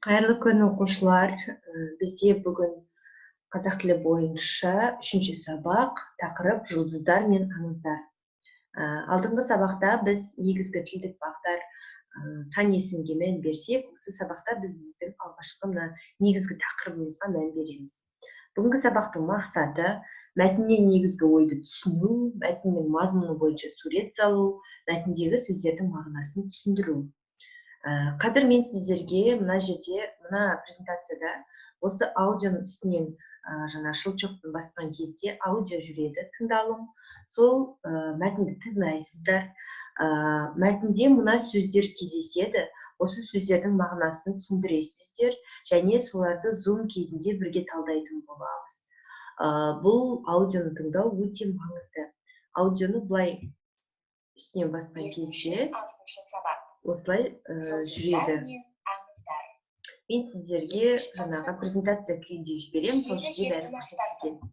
Қайырлы күн, оқушылар! Бізде бүгін қазақ тілі бойынша үшінші сабақ, тақырып «Жұлдыздар мен аңыздар». Алдыңғы сабақта біз негізгі тілдік бағдар, сан есімге мән берсек, осы сабақта біз біздің алғашқы мына негізгі тақырыбымызға мән береміз. Бүгінгі сабақтың мақсаты: мәтіннен негізгі ойды түсіну, мәтіннің мазмұны бойынша сурет салу, мәтіндегі сөздердің мағынасын түсіндіру. Қазір мен сіздерге мына жерде, мына презентацияда осы аудионың үстінен жаңа щелчокпен басқан кезде аудио жүреді, тыңдалым. Сол мәтінді тыңдайсыздар. Мәтінде мына сөздер кездеседі, осы сөздердің мағынасын түсіндіресіздер және соларды Zoom кезінде бірге талдайтын боламыз. Бұл аудионы тыңдау өте маңызды. Аудионы былай үстінен басқан Бесінші, кезде алтыншы сабақ. осылай Жұлдыздар жүреді. мен аңыздар. Мен сіздерге Екінші жаңағы тапсырма. презентация күйінде жіберемін, сол Шиелі жерде бәрі жердің ақтасын. көрсетілген.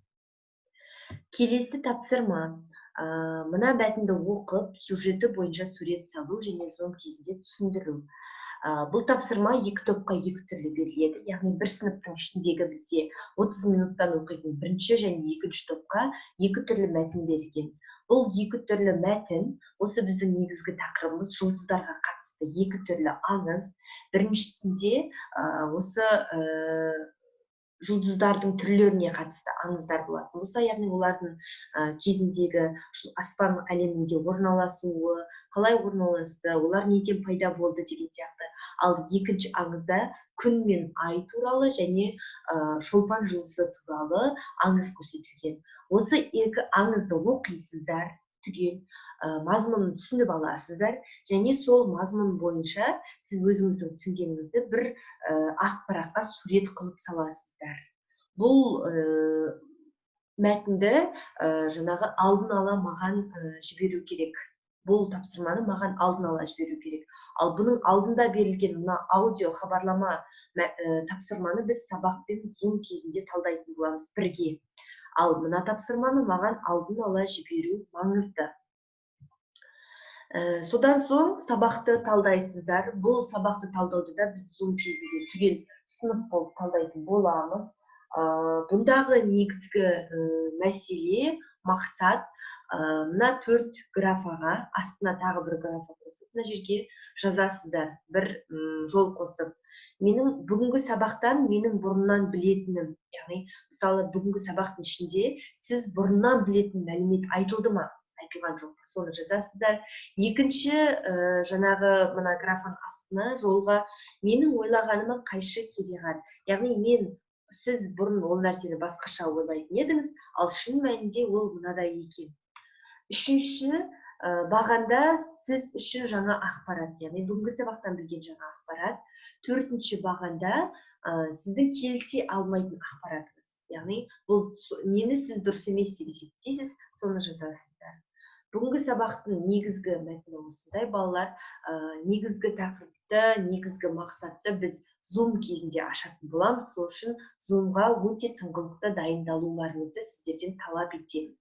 Келесі тапсырма: мына мәтінді оқып, сюжеті бойынша сурет салу және Zoom кезінде түсіндіру. Бұл тапсырма екі топқа екі түрлі беріледі, яғни бір сыныптың ішіндегі бізде 30 минуттан оқитын бірінші және екінші топқа екі түрлі мәтін берілген. Бұл екі түрлі мәтін осы біздің негізгі тақырыбымыз, жұлдыздарға қатысты екі түрлі аңыз. Біріншісінде осы жұлдыздардың түрлеріне қатысты аңыздар болатын болса, яғни олардың кезіндегі аспан әлемінде орналасуы, қалай орналасты, олар неден пайда болды деген сияқты. Ал екінші аңызда күн мен ай туралы және Шолпан жұлдызы туралы аңыз көрсетілген. Осы екі аңызды оқисыздар түгел, мазмұнын түсініп аласыздар және сол мазмұн бойынша сіз өзіңіздің түсінгеніңізді бір ақ параққа сурет қылып саласыздар. Бұл мәтінді жаңағы алдын ала маған жіберу керек. Бұл тапсырманы маған алдын ала жіберу керек. Ал бұның алдында берілген мына аудио хабарлама тапсырманы біз сабақпен Zoom кезінде талдайтын боламыз бірге. Ал мына тапсырманы маған алдын ала жіберу маңызды. Содан соң сабақты талдайсыздар. Бұл сабақты талдауды да біз Zoom кезінде түгел сынып болып талдайтын боламыз. Бұндағы негізгі мәселе, мақсат, мына төрт графаға астына тағы бір графа қосып, мына жерге жазасыздар, бір жол қосып. Менің бүгінгі сабақтан менің бұрыннан білетінім, яғни мысалы бүгінгі сабақтың ішінде сіз бұрыннан білетін мәлімет айтылды ма, айтылған жоқ па, соны жазасыздар. Екінші, жаңағы мына графаның астына жолға менің ойлағаныма қайшы кереғар, яғни сіз бұрын ол нәрсені басқаша ойлайтын едіңіз, ал шын мәнінде ол мынадай екен. Үшінші, бағанда сіз үшін жаңа ақпарат, яғни бүгінгі сабақтан білген жаңа ақпарат. Төртінші бағанда, сіздің келісе алмайтын ақпаратыңыз, яғни бұл нені сіз дұрыс емес деп есептейсіз, соны жазасыздар. Бүгінгі сабақтың негізгі мәтіні осындай, балалар. Негізгі тақырыпты, негізгі мақсатты біз Zoom кезінде ашатын боламыз. Сол үшін Zoom-ға өте тыңғылықты дайындалуларыңызды сіздерден талап етемін.